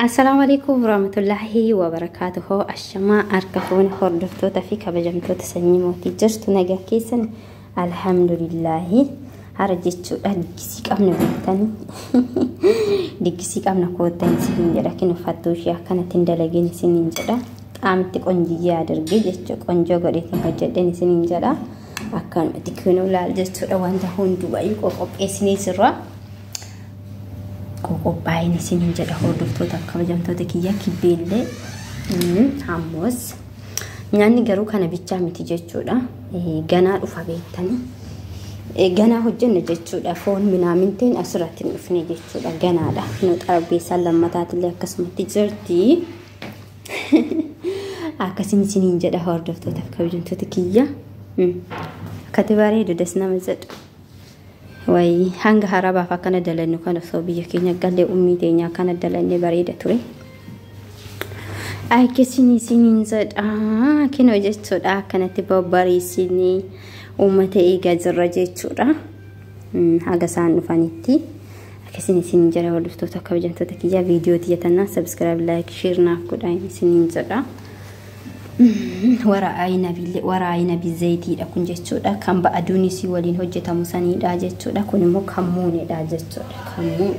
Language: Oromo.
Assalaamu alaikum warahmatullaahi wabarakaatuhu. Ashamaa harka fuune hordoftoota fi kabajamtoota sanyii mootii, jirtu nagaa keessan? Alhamdulillaahi. Hara jechuudha diggisii qabna beektanii, diggisii qabna, koottan isiniin jedha. Kin uffattuu ishee akkanatti hin dalagin isiniin jedha. Qaamatti qonjiyyee adargee jechuudha, qonjoo godheetiin hojjedhen isiniin jedha. Akkanumatti kinuu laal jechuudha, wanta hundumayyuu qoqopheessinee jirra. Qophaa'in isiniin jedha hordoftoota kabajamtoota kiyya, kibbeellee ammoos nyaanni garuu kana bichaa miti jechuudha. Ganaa dhufa beektanii. Ganaa hojjenna jechuudha. Foon minaaminteen asirratti hin dhufne jechuudha. Ganaadha. Nu xarbeessaan lammataatillee akkasumatti jirti. Akkasiin isiniin jedha hordoftoota kabajamtoota kiyya. Akkati bareedu das nama jedhu. Wayi hanga harabaaf akkana dalannu kan osoo biyya keenya gallee ummii teenya akkana dalanne bareeda ture. Akkasiin isiniin jedha kinoo jechuudha, akkanatti babbareessinee uummata eegaa jirra jechuudha. Haga isaan dhufanitti. Akkasiin isiniin jedha hordoftoota kabajamtoota kiyya, viidiyoo tiyyatannaa subscribe, like, share naaf godhaa isiniin jedha. Wara ayinabii zayitiidha kun jechuudha. Kan ba'aduunis waliin hojjetamu saniidha jechuudha. Kun immoo kammuunidha jechuudha. Kammuun.